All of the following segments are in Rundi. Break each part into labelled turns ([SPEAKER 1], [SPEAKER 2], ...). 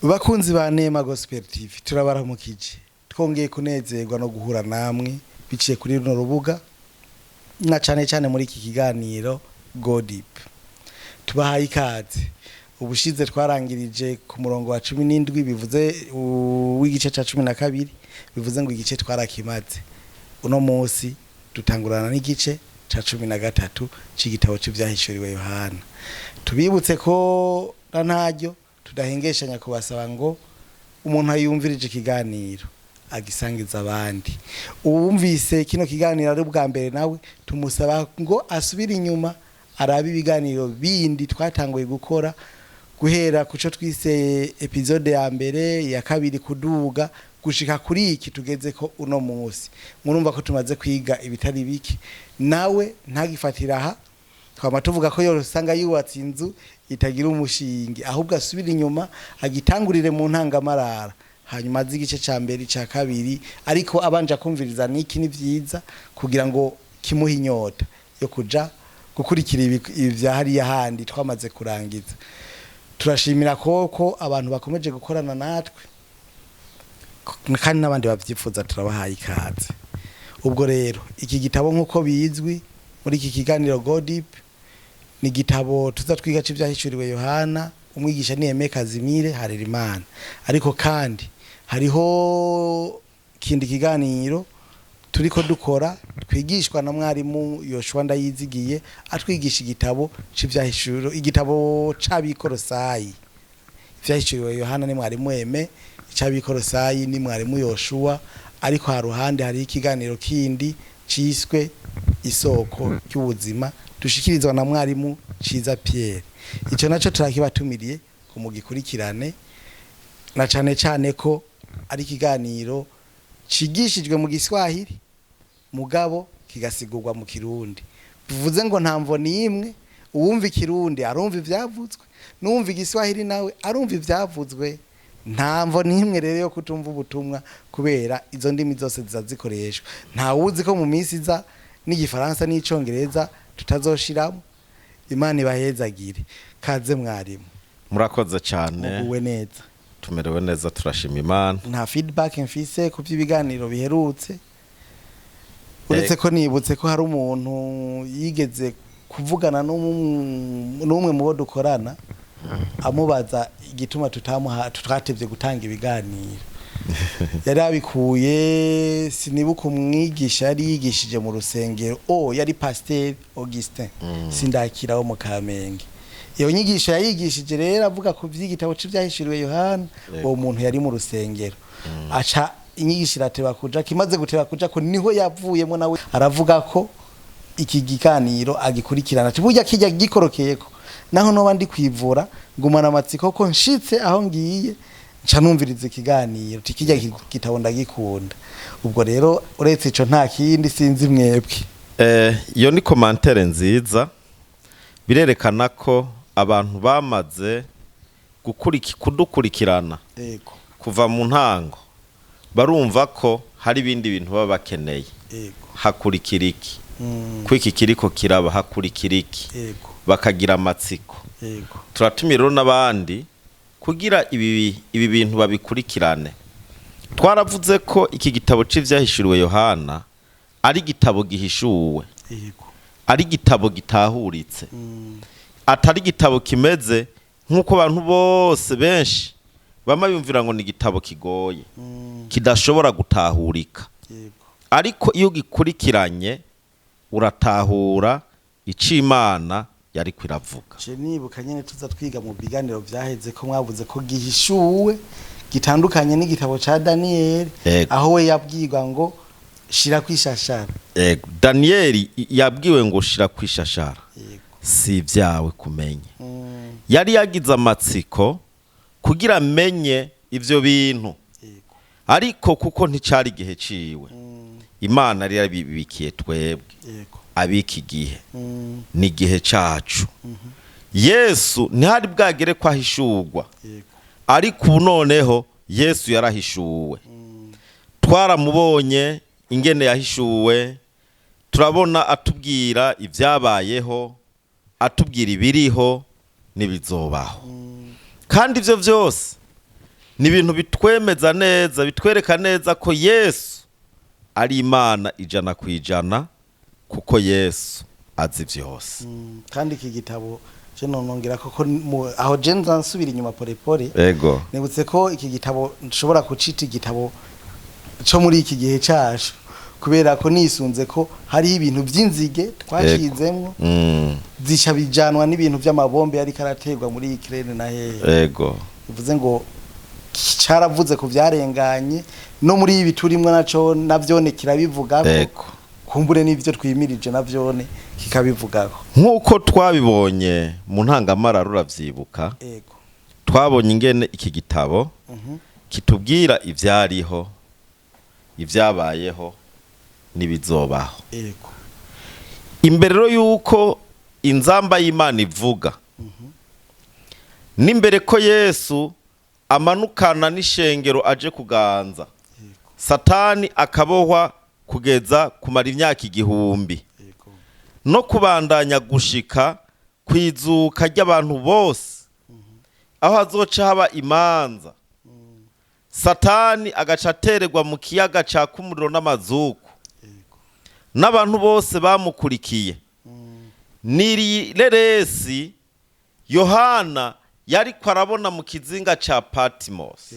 [SPEAKER 1] Bakunzi ba Nema Gospel TV, turabaramukije. Twongeye kunezerwa no guhura namwe biciye kuri runo rubuga, na cane cane muri iki kiganiro Go Deep. Tubahaye ikaze. Ubushize twarangirije ku murongo wa 17, bivuze w'igice ca 12, bivuze ngo igice twarakimaze. Uno munsi dutangurana n'igice ca 13 c'igitabo c'Ivyahishuriwe Yohana. Tubibutse ko na ntaryo tudahengeshanya kubasaba ngo umuntu ayumvirije ikiganiro agisangiza abandi. Uwumvise kino kiganiro ari ubwa mbere, nawe tumusaba ngo asubire inyuma arabe ibiganiro bindi twatanguye gukora guhera kuco twise épisode ya mbere, ya kabiri, kuduga gushika kuri iki tugeze ko uno munsi. Murumva ko tumaze kwiga ibitari biki. Nawe ntagifatira aha, twama tuvuga ko yorosanga yubatse inzu itagira umushinge, ahubwo asubira inyuma agitangurire mu ntangamarara, hanyuma azi igice ca mbere, ica kabiri, ariko abanje akumviriza niki. Ni vyiza kugira ngo kimuhe inyota yo kuja gukurikira ibi vya hariya handi twamaze kurangiza. Turashimira koko abantu bakomeje gukorana natwe, kandi n'abandi bavyifuza turabahaye ikaze. Ubwo rero iki gitabo, nk'uko bizwi muri iki kiganiro Go Deep, ni igitabo tuza twiga c'Ivyahishuriwe Yohana. Umwigisha ni Aime Kazimire Harerimana. Ariko kandi hariho kindi kiganiro turiko dukora, twigishwa na mwarimu Yoshua Ndayizigiye, atwigisha igitabo c'Ivyahishuro, igitabo c'Abikorosayi. Ivyahishuriwe Yohana ni mwarimu Aime, ic'Abikorosayi ni mwarimu Yoshua. Ariko ha ruhande hari ikiganiro kindi ciswe Isoko ry'Ubuzima, dushikirizwa na mwarimu Ciza Pierre. Ico naco turakibatumiriye ngo mugikurikirane, na cane cane ko ari ikiganiro cigishijwe mu Giswahili mugabo kigasigurwa mu Kirundi, bivuze ngo nta mvo n'imwe. Uwumva Ikirundi arumva ivyavuzwe, n'uwumva Igiswahili nawe arumva ivyavuzwe. Nta mvo n'imwe rero yo kutumva ubutumwa, kubera izo ndimi zose ziza zikoreshwa. Nta wuzi ko mu minsi iza n'Igifaransa n'Icongereza tutazoshiramo. Imana ibahezagire. Kaze mwarimu.
[SPEAKER 2] Murakoze cyane.
[SPEAKER 1] Muguwe neza?
[SPEAKER 2] Tumerewe neza, turashima Imana.
[SPEAKER 1] Nta feedback mfise ku by'ibiganiro biherutse, uretse ko nibutse ko hari umuntu yigeze kuvugana n'umwe mu bo dukorana, amubaza igituma tutamuha, tutatevye gutanga ibiganiro. Yari abikuye, sinibuka umwigisha yari yigishije mu rusengero, o yari Pasteur Augustin Sindakira wo mu Kamenge. Iyo nyigisho yayigishije rero avuga ku vy'igitabo c'Ivyahishuriwe Yohana. Uwo muntu yari mu rusengero, aca inyigisho irateba kuja, kimaze guteba kuja ko niho yavuyemo, nawe aravuga ko iki giganiro agikurikirana, ati burya kijya gikorokeyeko naho noba ndi kwivura, ngumana amatsiko ko nshitse aho ngiye nca numviriza ikiganiro, tikijya gitabo ndagikunda. Ubwo rero uretse ico nta kindi, sinzi mwebwe.
[SPEAKER 2] Iyo ni commentaire nziza, birerekana ko abantu bamaze kudukurikirana kuva mu ntango, barumva ko hari ibindi bintu baba bakeneye. Hakurikira iki? Ko iki kiriko kiraba, hakurikira iki? Bakagira amatsiko. Turatumira rero n'abandi kugira ibi bintu babikurikirane. Twaravuze ko iki gitabo c'Ivyahishuriwe Yohana ari igitabo gihishuwe, ari igitabo gitahuritse, atari igitabo kimeze nk'uko abantu bose benshi bama biyumvira ngo ni igitabo kigoye, kidashobora gutahurika. Ariko iyo ugikurikiranye uratahura ico Imana yariko iravuga.
[SPEAKER 1] Je nibuka nyene tuza twiga mu biganiro vyaheze ko mwavuze ko gihishuwe, gitandukanye n'igitabo ca Daniel, aho we yabwirwa ngo shira kwishashara.
[SPEAKER 2] Ego, Daniyeli yabwiwe ngo shira kwishashara, si ibyawe kumenya. Yari yagize amatsiko kugira amenye ivyo bintu, ariko kuko nticari igihe ciwe, Imana yari yabibikiye twebwe abiki gihe. Ni igihe cacu. Yesu ntihari bwagere ko ahishurwa, ariko ubu noneho Yesu yarahishuwe. Twaramubonye ingene yahishuwe, turabona atubwira ibyabayeho, atubwira ibiriho n'ibizobaho, kandi ibyo byose Ni ibintu bitwemeza neza, bitwereka neza ko Yesu ari Imana 100%, kuko Yesu azi vyose.
[SPEAKER 1] Kandi iki gitabo je nonongera koko aho je nza nsubira inyuma polepole. Nibutse ko iki gitabo nshobora kucita igitabo co muri iki gihe cacu, kubera ko nisunze ko hariho ibintu vy'inzige twacizemwo, zica bijanwa n'ibintu vy'amabombe yariko araterwa muri Ukraine na hehe. Bivuze ngo caravuze ku vyarenganye, no muri ibi turimwo naco navyone kirabivugako. Kumbure n'ivyo twimirije navyone kikabivugako.
[SPEAKER 2] Nk'uko twabibonye mu ntangamarara, uravyibuka, twabonye ingene iki gitabo kitubwira ivyariho, ivyabayeho n'ibizobaho. Imbere rero yuko inzamba y'Imana ivuga, n'imbere ko Yesu amanukana n'ishengero aje kuganza, Satani akabohwa kugeza kumara imyaka 1000, no kubandanya gushika kwizuka ry'abantu bose, aho hazoca haba imanza, Satani agaca atererwa mu kiyaga caka umuriro n'amazuku n'abantu bose bamukurikiye. Ni reresi Yohana yariko arabona mu kizinga ca Patmos.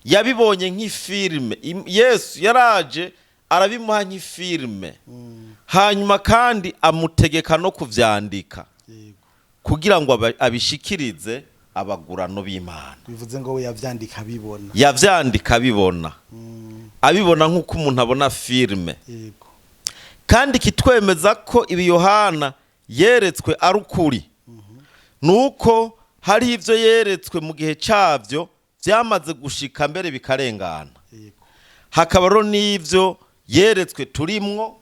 [SPEAKER 2] Yabibonye nk'ifilme. Yesu yaraje arabimuha nk'ifilme, hanyuma kandi amutegeka no kuvyandika kugira ngo abishikirize abagurano b'Imana.
[SPEAKER 1] Bivuze ngo we yavyandika abibona.
[SPEAKER 2] Yavyandika abibona, abibona nk'uko umuntu abona filme. Kandi kitwemeza ko ibi Yohana yeretswe ari ukuri, nuko hari ibyo yeretswe mu gihe cyabyo byamaze gushika mbere bikarengana. Hakaba rero n'ibyo yeretswe turimwo.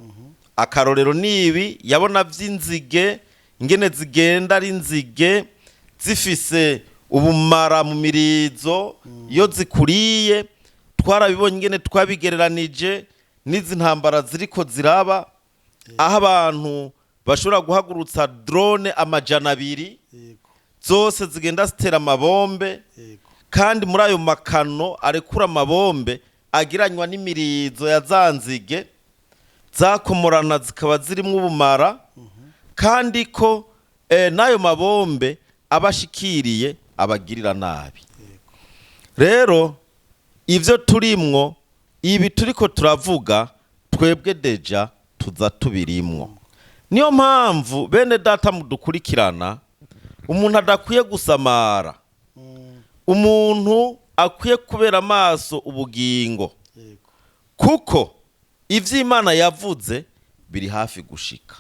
[SPEAKER 2] Akarorero n'ibi yabona by'inzige, ingene zigenda ari inzige zifise ubumara mu mirizo iyo zikuriye. Twarabibonye ingene twabigereranije n'izi ntambara ziriko ziraba, aho abantu bashobora guhagurutsa drone 200 zose zigenda zitera amabombe, kandi muri ayo makano arekura amabombe agiranywa n'imirizo ya za nzige zakomorana, zikaba zirimo ubumara, kandi ko n'ayo mabombe aba ashikiriye abagirira nabi. Rero ibyo turimwo, ibi turiko turavuga, twebwe déjà tuza tubirimwo. Niyo mpamvu, bene data mudukurikirana, umuntu adakwiye gusamara, umuntu akwiye kubera amaso ubugingo, kuko ivy'Imana yavuze biri hafi gushika.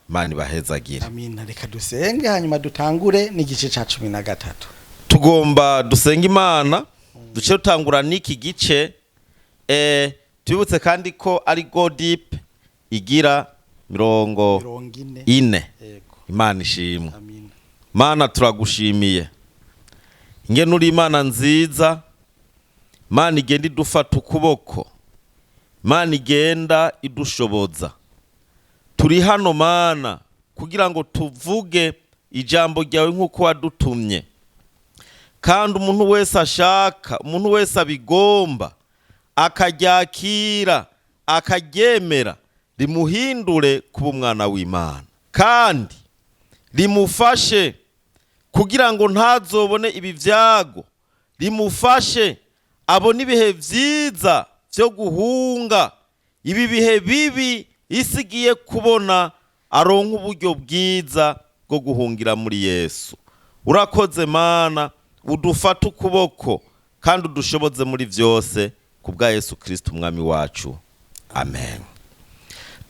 [SPEAKER 2] Imana ibahezagire.
[SPEAKER 1] Amina. Reka dusenge, hanyuma dutangure n'igice ca 13.
[SPEAKER 2] Tugomba dusenga Imana, duce dutangura n'iki gice. Tubibutse kandi ko ari Go Deep igira mirongo
[SPEAKER 1] 40.
[SPEAKER 2] ine. Imana ishimwe.
[SPEAKER 1] Amina.
[SPEAKER 2] Mana, turagushimiye ingene uri Imana nziza, Imana igenda idufata ukuboko, Imana igenda idushoboza. Turi hano, Mana, kugira ngo tuvuge ijambo ryawe nk'uko wadutumye, kandi umuntu wese ashaka, umuntu wese abigomba, akaryakira, akaryemera, rimuhindure kuba umwana w'Imana, kandi rimufashe kugira ngo ntazobone ibi byago, rimufashe abone ibihe byiza byo guhunga ibi bihe bibi isi igiye kubona, aronka uburyo bwiza bwo guhungira muri Yesu. Urakoze Mana, udufate ukuboko kandi udushoboze muri byose, ku bwa Yesu Kirisiti umwami wacu, amen.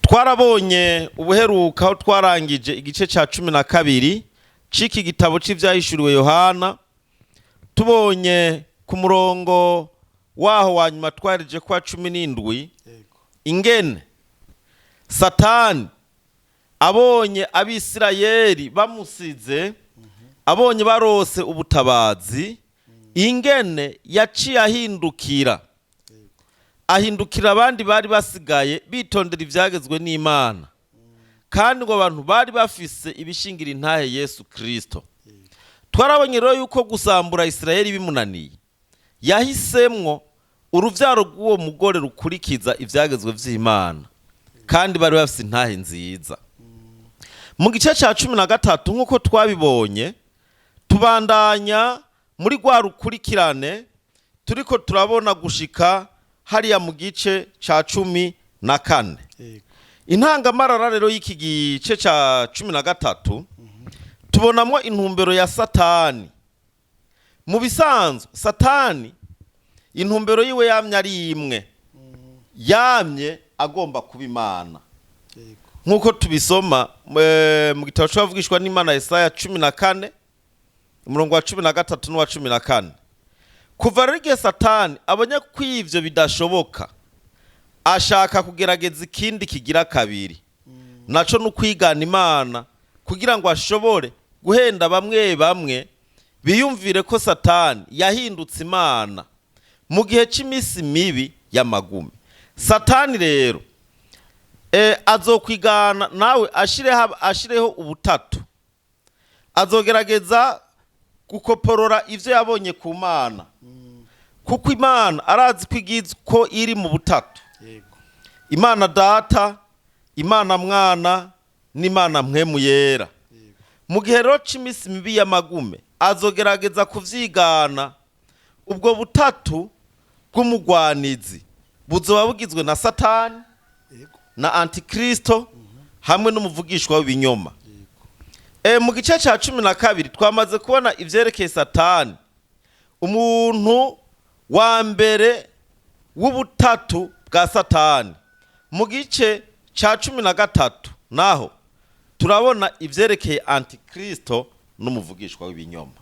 [SPEAKER 2] Twarabonye ubuheruka aho twarangije igice cya 12 c'iki gitabo cy'ivyahishuriwe Yohana, tubonye ku murongo waho wa nyuma twarije kwa 17, ingene Satani abonye Abisirayeli bamusize, abonye barose ubutabazi, ingene yaciye ahindukira, ahindukira abandi bari basigaye bitondera ibyagezwe n'Imana, kandi ngo abantu bari bafise ibishingira intahe Yesu Kirisito. Twarabonye rero yuko gusambura Isirayeli bimunaniye. Yahisemwo uruvyaro rw'uwo mugore rukurikiza ivyagezwe vy'Imana, kandi bari bafise intahe nziza. Mu gice ca 13, nk'uko twabibonye, tubandanya muri rwa rukurikirane turiko turabona gushika hariya mu gice ca 14. Intangamarara rero y'iki gice ca 13, tubonamwo intumbero ya Satani. Mu bisanzwe, Satani intumbero yiwe yamye ari imwe, yamye agomba kuba Imana, nk'uko tubisoma mu gitabo c'abavugishwa n'Imana Yesaya 14, umurongo wa 13 n'uwa 14. Kuva rero igihe Satani abonye ko ivyo bidashoboka, ashaka kugerageza ikindi kigira kabiri, naco ni ukwigana Imana, kugira ngo ashobore guhenda bamwe bamwe biyumvire ko Satani yahindutse Imana mu gihe c'imisi mibi y'amagume. Satani rero azokwigana nawe ashireho ubutatu. Azogerageza gukoporora ivyo yabonye ku Mana, kuko Imana arazi ko igize ko iri mu butatu: Imana Data, Imana Mwana n'Imana Mpwemu Yera. Mu gihe rero c'imisi mibi y'amagume, azogerageza kuvyigana. Ubwo butatu bw'umugwanizi buzoba bugizwe na Satani na Antikristo hamwe n'umuvugishwa w'ibinyoma. Mu gice ca 12 twamaze kubona ivyerekeye Satani, umuntu wa mbere w'ubutatu bwa Satani. Mu gice ca 13 naho turabona ivyerekeye Antikristo n'umuvugishwa w'ibinyoma.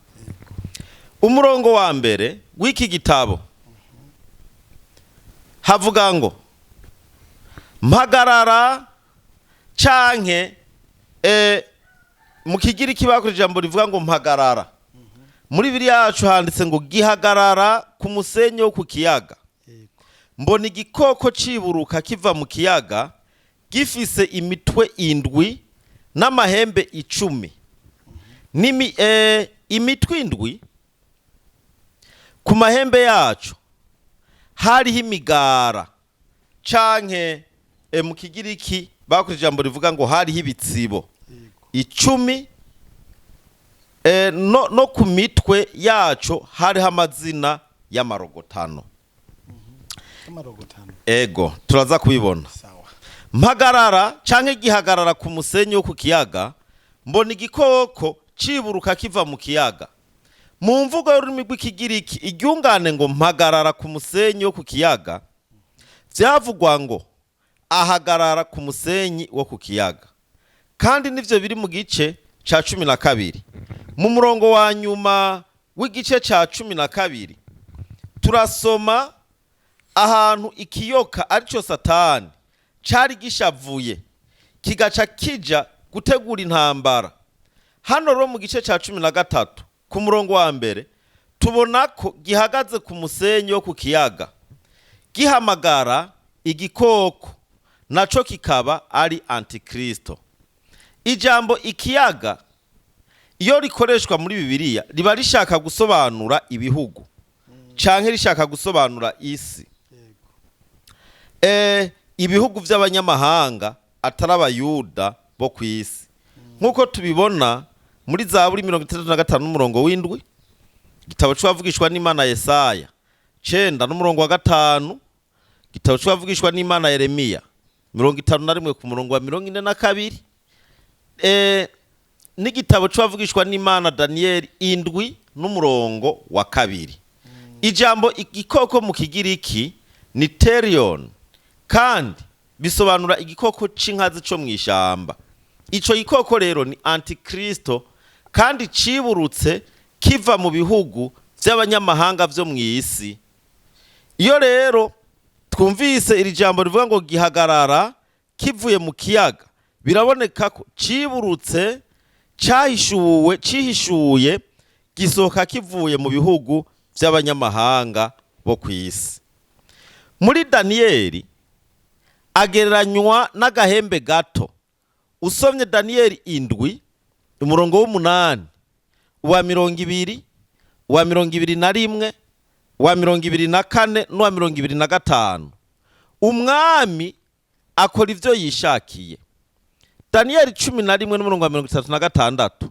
[SPEAKER 2] Umurongo wa mbere w'iki gitabo havuga ngo: "Mpagarara", canke mu Kigiriki bakoresheje ijambo rivuga ngo "mpagarara". Muri Bibiliya yacu handitse ngo "gihagarara ku musenyi wo ku kiyaga". "Mbona igikoko ciburuka kiva mu kiyaga, gifise imitwe indwi n'amahembe 10." Imitwe indwi, ku mahembe yacu hariho imigara, canke mu Kigiriki bakoresheje ijambo rivuga ngo hariho ibitsibo 10. No ku mitwe yaco hariho amazina y'amarogotano.
[SPEAKER 1] Amarogotano.
[SPEAKER 2] Ego, turaza kubibona.
[SPEAKER 1] Sawa.
[SPEAKER 2] Mpagarara canke gihagarara ku musenyi wo ku kiyaga, mbona igikoko ciburuka kiva mu kiyaga. Mu mvugo y'ururimi rw'Ikigiriki, iryungane ngo "mpagarara ku musenyi wo ku kiyaga" vyavugwa ngo "ahagarara ku musenyi wo ku kiyaga". Kandi nivyo biri mu gice ca 12. Mu murongo wa nyuma w'igice ca 12 turasoma ahantu ikiyoka, arico Satani, cari gishavuye, kigaca kija gutegura intambara. Hano rero mu gice ca 13 ku murongo wa mbere tubona ko gihagaze ku musenyi wo ku kiyaga, gihamagara igikoko, naco kikaba ari Antikristo. Ijambo "ikiyaga" iyo rikoreshwa muri Bibiliya riba rishaka gusobanura ibihugu canke rishaka gusobanura isi, ibihugu by'abanyamahanga atari Abayuda bo ku isi, nk'uko tubibona muri Zaburi 65 n'umurongo w'7, igitabo c'uwavugishwa n'Imana Yesaya 9 n'umurongo wa 5, igitabo c'uwavugishwa n'Imana Yeremiya 51 ku murongo wa 42, n'igitabo c'uwavugishwa n'Imana Daniyeli 7 n'umurongo wa 2. Ijambo "igikoko" mu Kigiriki ni terion, kandi bisobanura igikoko c'inkazi co mw'ishamba. Ico gikoko rero ni Antikristo, kandi ciburutse kiva mu bihugu vy'abanyamahanga vyo mw'isi. Iyo rero twumvise iri jambo rivuga ngo "gihagarara kivuye mu kiyaga", biraboneka ko ciburutse, cahishuwe, cihishuye, gisohoka kivuye mu bihugu by'abanyamahanga bo ku isi. Muri Daniyeli agereranywa n'agahembe gato. Usomye Daniyeli 7 umurongo w'8, uwa 20, uwa 21. wa 24 n'uwa 25, umwami akora ivyo yishakiye. Daniyeli 11 n'umurongo wa 36,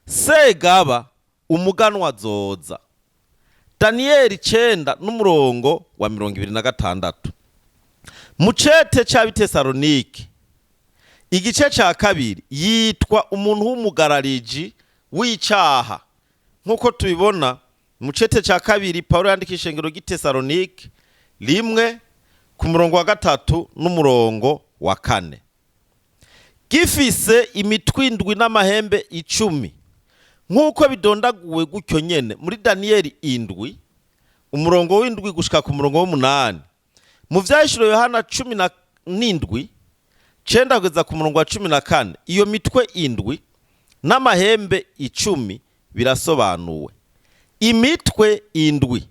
[SPEAKER 2] segaba umuganwa azoza. Daniyeli 9 n'umurongo wa 26. Mu cete c'Abitesalonike igice ca 2, yitwa umuntu w'umugarariji w'icaha, nk'uko tubibona mu cete ca 2 Paulo yandika ishengero ry'Itesalonike 1 ku murongo wa 3 n'umurongo wa 4. Gifise imitwe 7 n'amahembe 10, nk'uko bidondaguwe gutyo nyene muri Daniyeli 7 umurongo w'7 gushika ku murongo w'8, mu Vyahishuriwe Yohana 17 9 kugeza ku murongo wa 14. Iyo mitwe 7 n'amahembe 10 birasobanuwe. Imitwe 7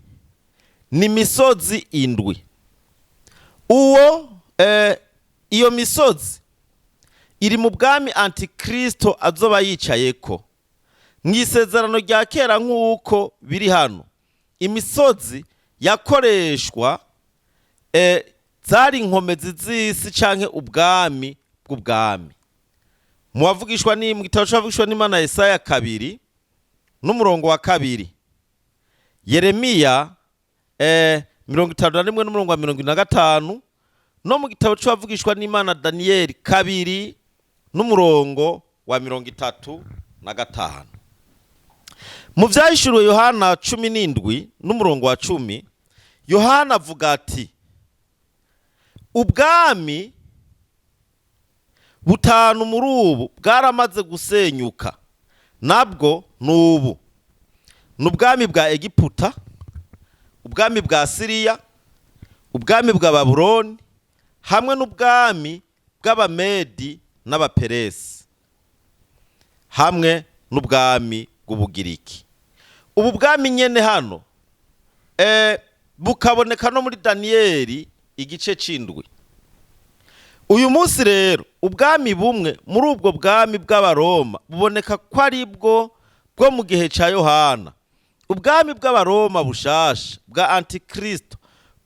[SPEAKER 2] ni misozi 7. Uwo iyo misozi iri mu bwami Antikristo azoba yicayeko. Mu isezerano rya kera nk'uko biri hano, imisozi yakoreshwa zari inkomezi z'isi canke ubwami bw'ubwami. Mu bavugishwa ni mu gitabo c'abavugishwa n'Imana Yesaya 2 n'umurongo wa 2, Yeremiya 51 n'umurongo wa 45, no mu gitabo c'abavugishwa n'Imana Daniyeli 2 n'umurongo wa 35. Mu Vyahishuriwe Yohana 17 n'umurongo wa 10, Yohana avuga ati: ubwami 5 muri ubu bwaramaze gusenyuka, nabwo nubu ni ubwami bwa Egiputa, ubwami bwa Siriya, ubwami bwa Babuloni, hamwe n'ubwami bw'Abamedi n'Abaperesi, hamwe n'ubwami bw'Ubugiriki. Ubu bwami nyene hano bukaboneka no muri Daniyeli igice c'indwi. Uyu munsi rero ubwami bumwe muri ubwo bwami bw'Abaroma buboneka ko ari bwo bwo mu gihe ca Yohana. Ubwami bw'Abaroma bushasha bwa Antikristo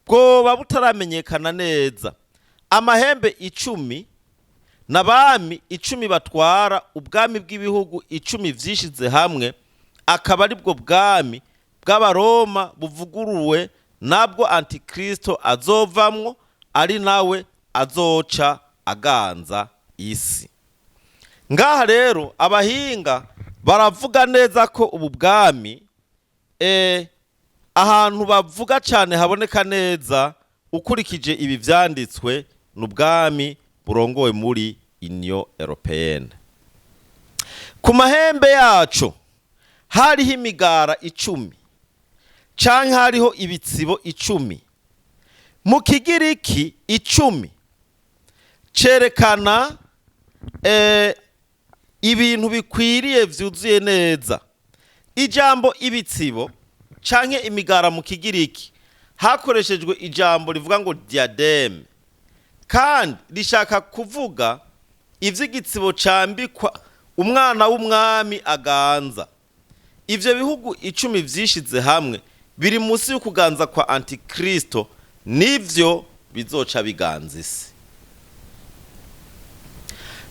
[SPEAKER 2] bwoba butaramenyekana neza. Amahembe 10 n'abami 10 batwara ubwami bw'ibihugu 10 vyishize hamwe, akaba ari bwo bwami bw'Abaroma buvuguruwe, nabwo Antikristo azovamwo, ari nawe azoca aganza isi. Ngaha rero abahinga baravuga neza ko ubu bwami ahantu bavuga cyane haboneka neza ukurikije ibi vyanditswe n'ubwami burongowe muri Union Européenne. Ku mahembe yaco hariho imigara 10 canke hariho ibitsibo 10. Mu Kigiriki 10 cerekana ibintu bikwiriye vyuzuye neza. Ijambo ibitsibo canke imigara mu Kigiriki hakoreshejwe ijambo rivuga ngo diademe, kandi rishaka kuvuga ivy'igitsibo cambikwa umwana w'umwami aganza. Ivyo bihugu 10 vyishize hamwe biri munsi y'ukuganza kwa Antikristo, nivyo bizoca biganza isi.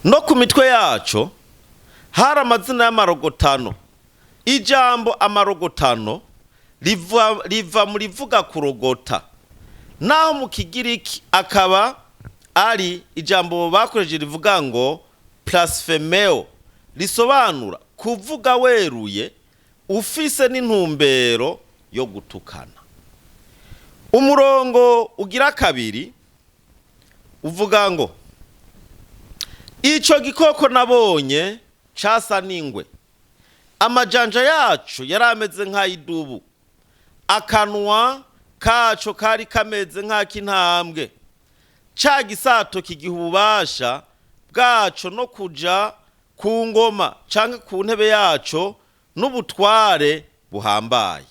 [SPEAKER 2] No ku mitwe yaco hari amazina y'amarogotano. Ijambo amarogotano riva mu rivuga kurogota, naho mu Kigiriki akaba ari ijambo bakoresheje rivuga ngo blasphemeo, risobanura kuvuga weruye ufise n'intumbero yo gutukana. Umurongo ugira 2 uvuga ngo ico gikoko nabonye casa n'ingwe, amajanja yacu yari ameze nk'ayidubu, akanwa kaco kari kameze nk'ak'intambwe, ca gisato kigiha ububasha bwaco no kuja ku ngoma canke ku ntebe yaco n'ubutware buhambaye.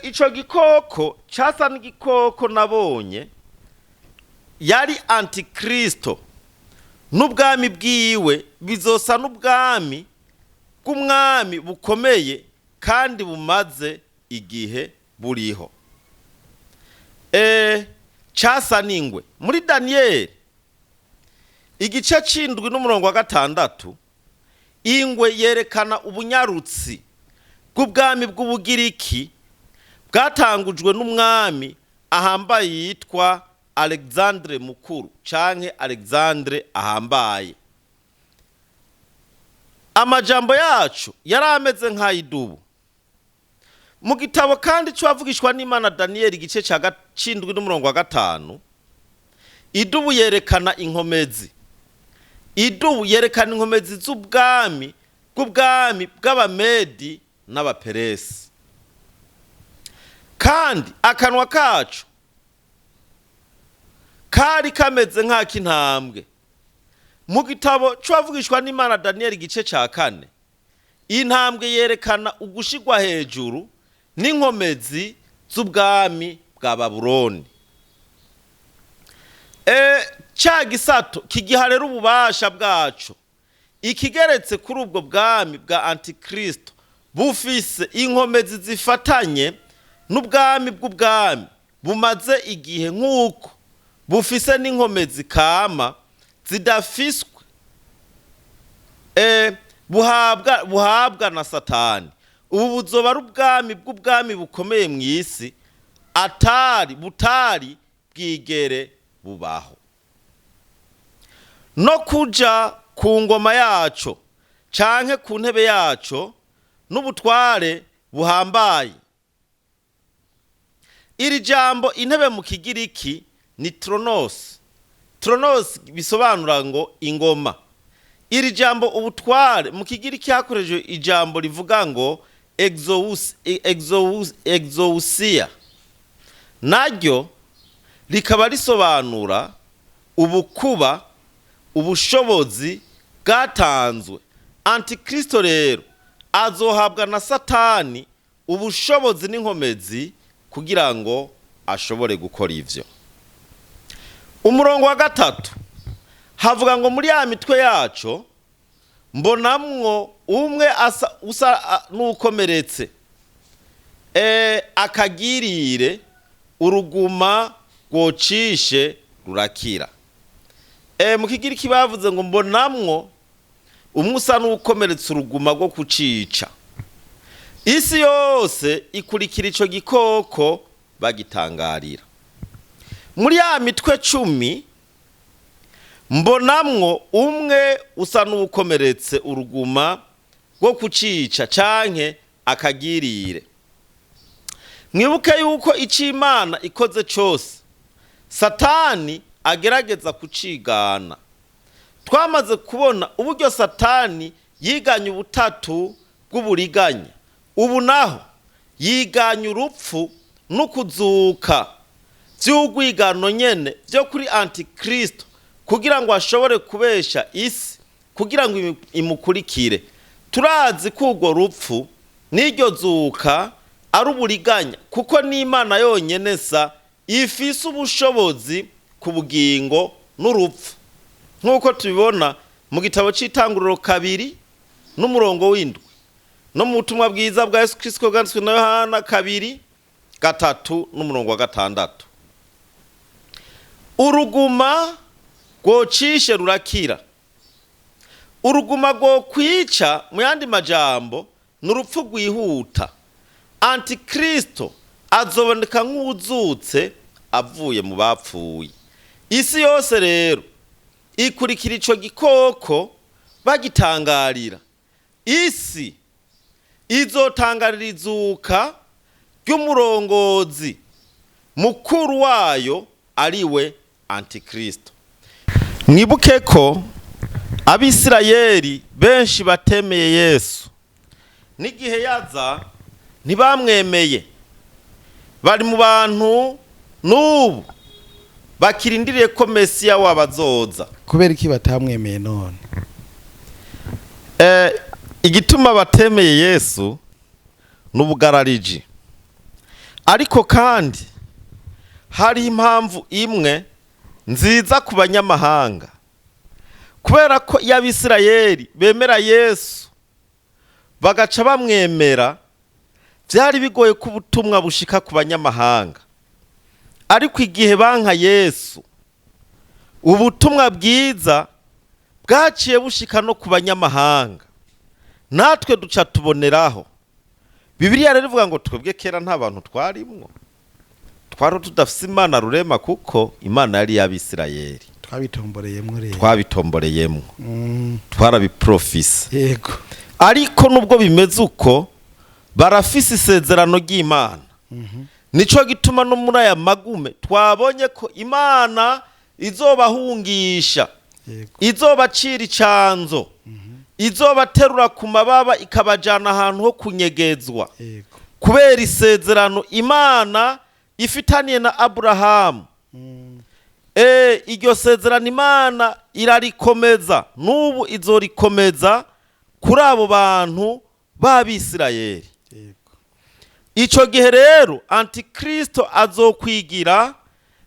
[SPEAKER 2] Ico gikoko casa n'igikoko nabonye yari Antikristo, n'ubwami bwiwe bizosa n'ubwami bw'umwami bukomeye kandi bumaze igihe buriho. Casa n'ingwe muri Daniyeli igice c'indwi n'umurongo wa 6, ingwe yerekana ubunyarutsi bw'ubwami bw'Ubugiriki bwatangujwe n'umwami ahambaye yitwa Alexandre Mukuru canke Alexandre ahambaye. Amajambo yacu yari ameze nk'ayidubu. Mu gitabo kandi c'uwavugishwa n'Imana Daniyeli igice ca c'indwi n'umurongo wa 5, idubu yerekana inkomezi. Idubu yerekana inkomezi z'ubwami bw'ubwami bw'Abamedi n'Abaperesi. Kandi akanwa kacu kari kameze nk'ak'intambwe. Mu gitabo c'uwavugishwa n'Imana Daniyeli igice ca 4, intambwe yerekana ugushigwa hejuru n'inkomezi z'ubwami bwa Babuloni. Ca gisato kigiha rero ububasha bwaco, ikigeretse kuri ubwo bwami bwa Antikristo bufise inkomezi zifatanye n'ubwami bw'ubwami bumaze igihe, nk'uko bufise n'inkomezi kama zidafiswe buhabwa na Satani. Ubu buzoba ari ubwami bw'ubwami bukomeye mu isi atari butari bwigere bubaho. No kuja ku ngoma yaco canke ku ntebe yaco n'ubutware buhambaye. Iri jambo intebe mu Kigiriki ni tronos. Tronos bisobanura ngo ingoma. Iri jambo ubutware mu Kigiriki hakoreshejwe ijambo rivuga ngo exousia, naryo rikaba risobanura ubukuba, ubushobozi bwatanzwe. Antikristo rero azohabwa na Satani ubushobozi n'inkomezi kugira ngo ashobore gukora ivyo. Umurongo wa 3 havuga ngo muri ya mitwe yaco mbonamwo umwe asa usa n'ukomeretse, akagirire uruguma rwocishe rurakira. Mu Kigiriki bavuze ngo mbonamwo umwe usa n'ukomeretse uruguma rwo kucica. Isi yose ikurikira ico gikoko bagitangarira. Muri ya mitwe 10 mbonamwo umwe usa n'ukomeretse uruguma rwo kucica canke akagirire. Mwibuke yuko ico Imana ikoze cose Satani agerageza kucigana. Twamaze kubona uburyo Satani yiganye ubutatu bw'uburiganya, ubu naho yiganye urupfu n'ukuzuka vy'urwigano nyene vyo kuri Antikristo, kugira ngo ashobore kubesha isi kugira ngo imukurikire. Turazi ko urwo rupfu n'iryo zuka ari uburiganya, kuko n'Imana yonyene sa ifise ubushobozi ku bugingo n'urupfu, nk'uko tubibona mu gitabo c'Itanguriro 2 n'umurongo w'indwi, no mu butumwa bwiza bwa Yesu Kristo bwanditswe na Yohana 2:3 n'umurongo wa 6. Uruguma rwocishe rurakira. Uruguma rwokwica mu yandi majambo ni urupfu rwihuta. Antikristo azoboneka nk'uwuzutse avuye mu bapfuye. Isi yose rero ikurikira ico gikoko bagitangarira. Isi izotangarira izuka ry'umurongozi mukuru wayo ariwe Antikristo. Mwibuke ko Abisirayeli benshi batemeye Yesu, n'igihe yaza ntibamwemeye. Bari mu bantu n'ubu bakirindiriye ko Mesiya wabo azoza.
[SPEAKER 1] Kubera iki batamwemeye none?
[SPEAKER 2] Igituma batemeye Yesu n'ubugarariji. Ariko kandi hari impamvu imwe nziza ku banyamahanga, kubera ko iyo Abisirayeli bemera Yesu bagaca bamwemera, Byari bigoye ko ubutumwa bushika ku banyamahanga, ariko igihe banka Yesu, ubutumwa bwiza bwaciye bushika no ku banyamahanga, natwe duca tuboneraho. Bibiliya rero ivuga ngo twebwe kera nta bantu twarimwo, twari tudafise Imana rurema, kuko Imana yari iy'Abisirayeli.
[SPEAKER 1] Twabitomboreyemwo rero.
[SPEAKER 2] Twabitomboreyemwo, twarabiprofise. Ariko nubwo bimeze uko, barafise isezerano ry'Imana. Nico gituma no muri aya magume twabonye ko Imana izobahungisha, izobacira icanzo, izobaterura ku mababa, ikabajana ahantu ho kunyegezwa, kubera isezerano Imana ifitaniye na Aburahamu. Iryo sezerano Imana irarikomeza, n'ubu izorikomeza kuri abo bantu b'Abisirayeli. Ico gihe rero Antikristo azokwigira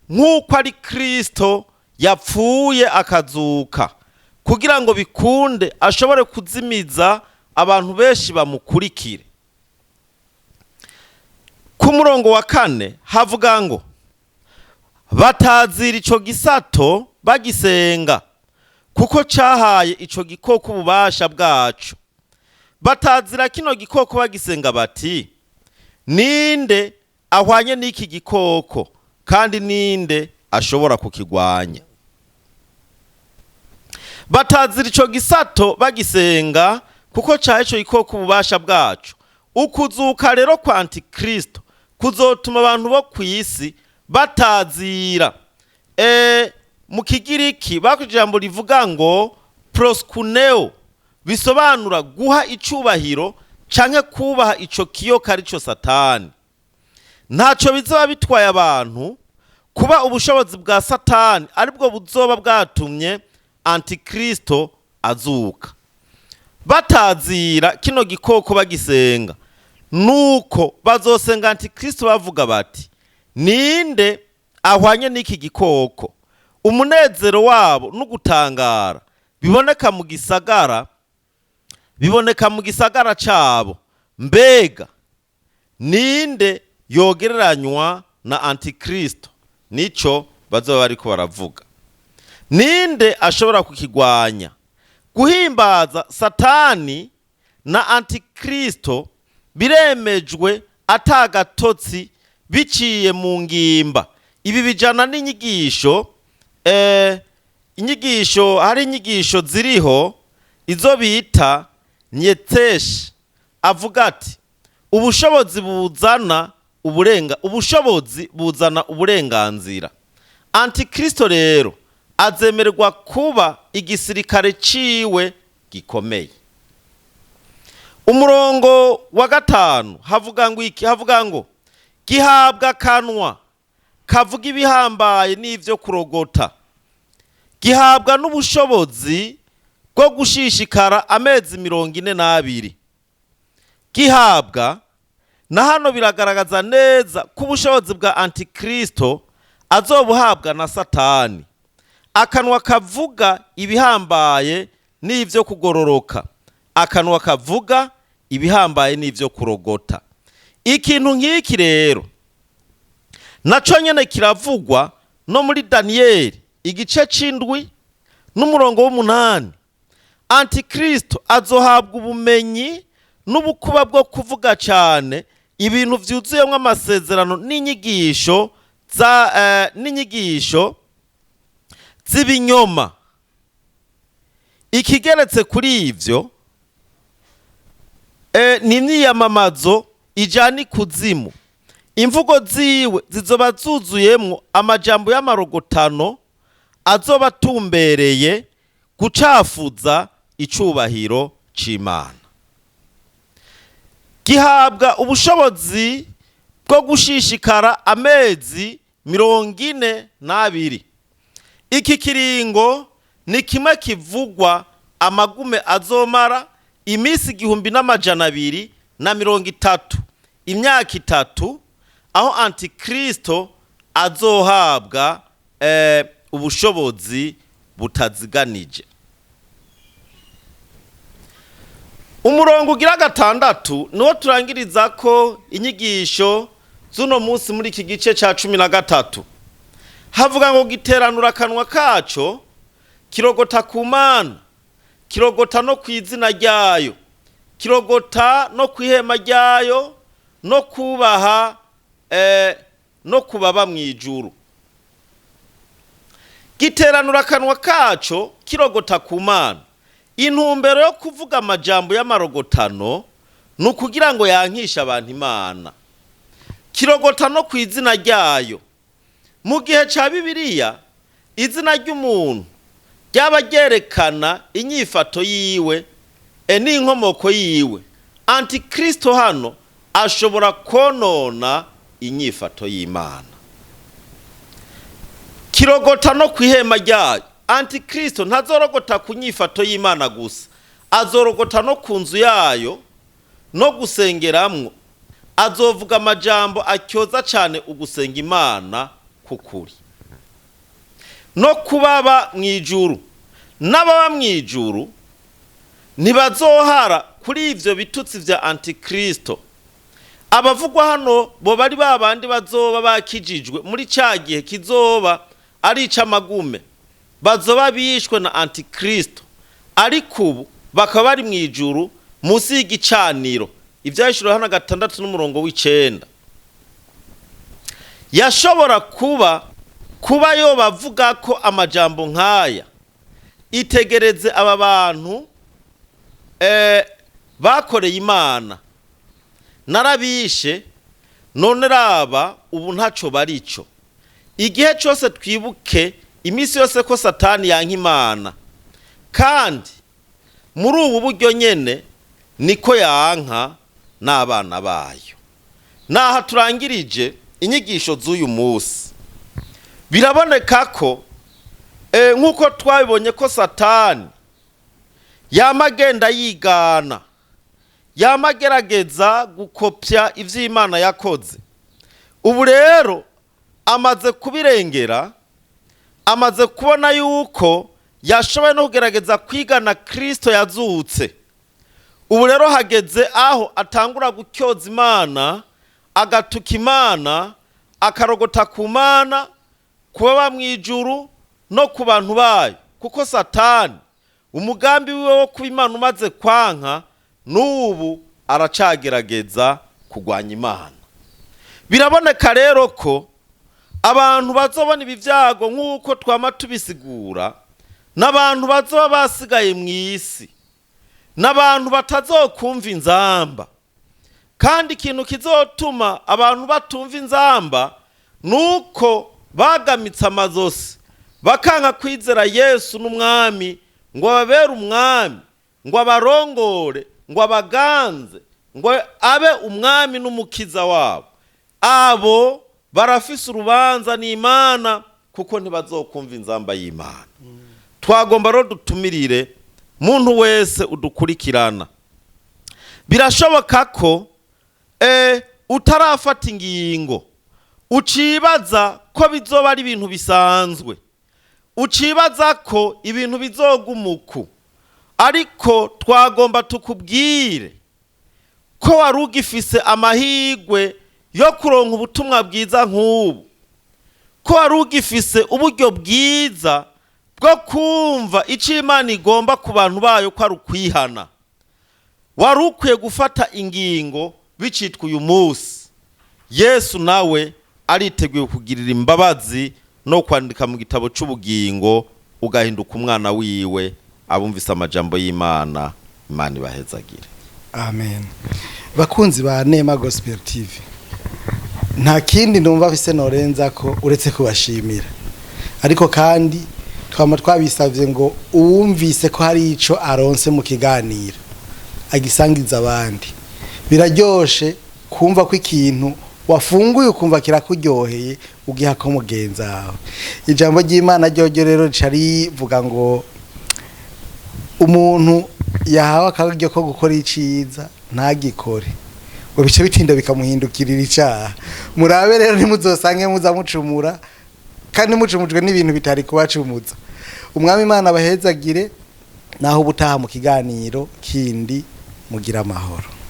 [SPEAKER 2] nk'uko ari Kristo yapfuye akazuka, kugira ngo bikunde ashobore kuzimiza abantu benshi bamukurikire. Ku murongo wa 4 havuga ngo batazira ico gisato bagisenga, kuko cahaye ico gikoko ububasha bwaco. Batazira kino gikoko bagisenga bati: ninde ahwanye n'iki gikoko, kandi ninde ashobora kukigwanya? Batazira ico gisato bagisenga, kuko cahaye ico gikoko ububasha bwaco. Ukuzuka rero kwa Antikristo kuzotuma abantu bo kw'isi batazira. Mu Kigiriki bakoze ijambo rivuga ngo proskuneo, bisobanura guha icubahiro canke kubaha ico kiyoka arico Satani. Ntaco bizoba bitwaye abantu kuba ubushobozi bwa Satani aribwo buzoba bwatumye Antikristo azuka. Batazira kino gikoko bagisenga, nuko bazosenga Antikristo bavuga bati: ninde ahwanye n'iki gikoko? Umunezero wabo n'ugutangara biboneka mu gisagara, biboneka mu gisagara cabo. Mbega ninde yogereranywa na Antikristo? Nico bazoba bariko baravuga. Ninde ashobora kukigwanya? Guhimbaza Satani na Antikristo biremejwe atagatotsi biciye mu ngimba. Ibi bijana n'inyigisho, inyigisho, hari inyigisho ziriho izo bita Nyeteshe, avuga ati ubushobozi buzana uburenga, ubushobozi buzana uburenganzira. Antikristo rero azemererwa kuba igisirikare ciwe gikomeye. Umurongo wa 5 havuga ngo iki? Havuga ngo gihabwa akanwa kavuga ibihambaye n'ivyo kurogota, gihabwa n'ubushobozi bwo gushishikara amezi 42. Gihabwa na hano biragaragaza neza ko ubushobozi bwa Antikristo azobuhabwa na Satani. Akanwa kavuga ibihambaye n'ivyo kugororoka, akanwa kavuga ibihambaye n'ivyo kurogota. Ikintu nk'iki rero naco nyene kiravugwa no muri Daniyeli igice c'indwi n'umurongo w'umunani. Antikristo azohabwa ubumenyi n'ubukuba bwo kuvuga cyane ibintu vyuzuyemwo amasezerano n'inyigisho za n'inyigisho z'ibinyoma. Ikigeretse kuri ivyo ni imyiyamamazo ijana ikuzimu. Imvugo ziwe zizoba zuzuyemwo amajambo y'amarogotano azoba atumbereye gucafuza icubahiro c'Imana. Gihabwa ubushobozi bwo gushishikara amezi 42. Iki kiringo ni kimwe kivugwa amagume azomara iminsi 1230, imyaka 3, aho Antikristo azohabwa ubushobozi butaziganije. Umurongo ugira gatandatu niwo turangiriza ko inyigisho z'uno munsi muri iki gice cya 13. Havuga ngo giteranura akanwa kaco, kirogota ku Mana, kirogota no ku izina ryayo, kirogota no ku ihema ryayo, no kubaha no kubaba mu ijuru. Giteranura akanwa kaco, kirogota ku Mana. Intumbero yo kuvuga amajambo y'amarogotano ni ukugira ngo yankishe abantu Imana. Kirogota no ku izina ryayo. Mu gihe cya Bibiliya, izina ry'umuntu ryaba ryerekana inyifato yiwe n'inkomoko yiwe. Antikristo hano ashobora konona inyifato y'Imana. Kirogota no ku ihema ryayo. Antikristo ntazorogota ku nyifato y'Imana gusa, azorogota no ku nzu yayo no gusengeramwo. Azovuga amajambo atyoza cyane ugusenga Imana kukuri no kubaba mu ijuru. N'ababa mu ijuru ntibazohara kuri ivyo bitutsi vya Antikristo. Abavugwa hano bo bari babandi bazoba bakijijwe muri ca gihe kizoba ari ic'amagume, bazoba bishwe na Antikristo, ariko ubu bakaba bari mu ijuru munsi y'igicaniro. Ivyahishuriwe Yohana 6 n'umurongo w'9. Yashobora kuba yo bavuga ko amajambo nk'aya. Itegereze aba bantu bakoreye Imana, narabishe, none raba ubu ntaco barico. Igihe cyose twibuke iminsi yose ko Satani yanka Imana, kandi muri ubu buryo nyene niko yanka n'abana bayo. Naha turangirije inyigisho z'uyu munsi. Biraboneka ko nk'uko twabibonye ko Satani yama agenda yigana, yama agerageza gukopya ivy'Imana yakoze. Ubu rero amaze kubirengera, amaze kubona yuko yashoboye no kugerageza kwigana Kristo yazutse. Ubu rero hageze aho atangura gutyoza Imana, agatuka Imana, akarogota ku Mana, kubaba mu ijuru no ku bantu bayo. Kuko Satani umugambi wiwe wo kuba Imana umaze kwanka, n'ubu aracagerageza kurwanya Imana. Biraboneka rero ko abantu bazobona ibi byago nk'uko twama tubisigura, n'abantu bazoba basigaye mu isi, n'abantu batazokumva inzamba. Kandi ikintu kizotuma abantu batumva inzamba nuko bagamitse amazosi, bakanka kwizera Yesu n'umwami, ngo ababere umwami, ngo abarongore, ngo abaganze, ngo abe umwami n'umukiza wabo. Abo barafise urubanza n'Imana, kuko ntibazokumva inzamba y'Imana. Twagomba rero dutumirire muntu wese udukurikirana. Birashoboka ko utarafata ingingo, ucibaza ko bizoba ari ibintu bisanzwe, ucibaza ko ibintu bizogumuku, ariko twagomba tukubwire ko wari ugifise amahirwe yo kuronka ubutumwa bwiza nk'ubu, ko wari ugifise uburyo bwiza bwo kumva icyo Imana igomba ku bantu bayo, ko ari ukwihana. Wari ukwiye gufata ingingo bicitwa uyu munsi. Yesu nawe ariteguye kugirira imbabazi no kwandika mu gitabo cy'ubugingo, ugahinduka umwana wiwe. Abumvise amajambo y'Imana, Imana ibahezagire.
[SPEAKER 1] Amen. Bakunzi ba Nema Gospel TV, nta kindi numva afise norenza ko uretse kubashimira. Ariko kandi twama twabisavye ngo uwumvise ko hari ico aronse mu kiganiro agisangiza abandi. Biraryoshe kumva ko ikintu wafunguye ukumva kirakuryoheye, ugiha ko mugenzi wawe. Ijambo ry'Imana ryoryo rero rica rivuga ngo umuntu yahawe akaryo ko gukora iciza ntagikore, ngo bice bitinda bikamuhindukirira icaha. Murabe rero ntimuzosange muza mucumura, kandi mucumujwe n'ibintu bitari kubacumuza. Umwami Imana abahezagire. Naho ubutaha mu kiganiro kindi. Mugira amahoro.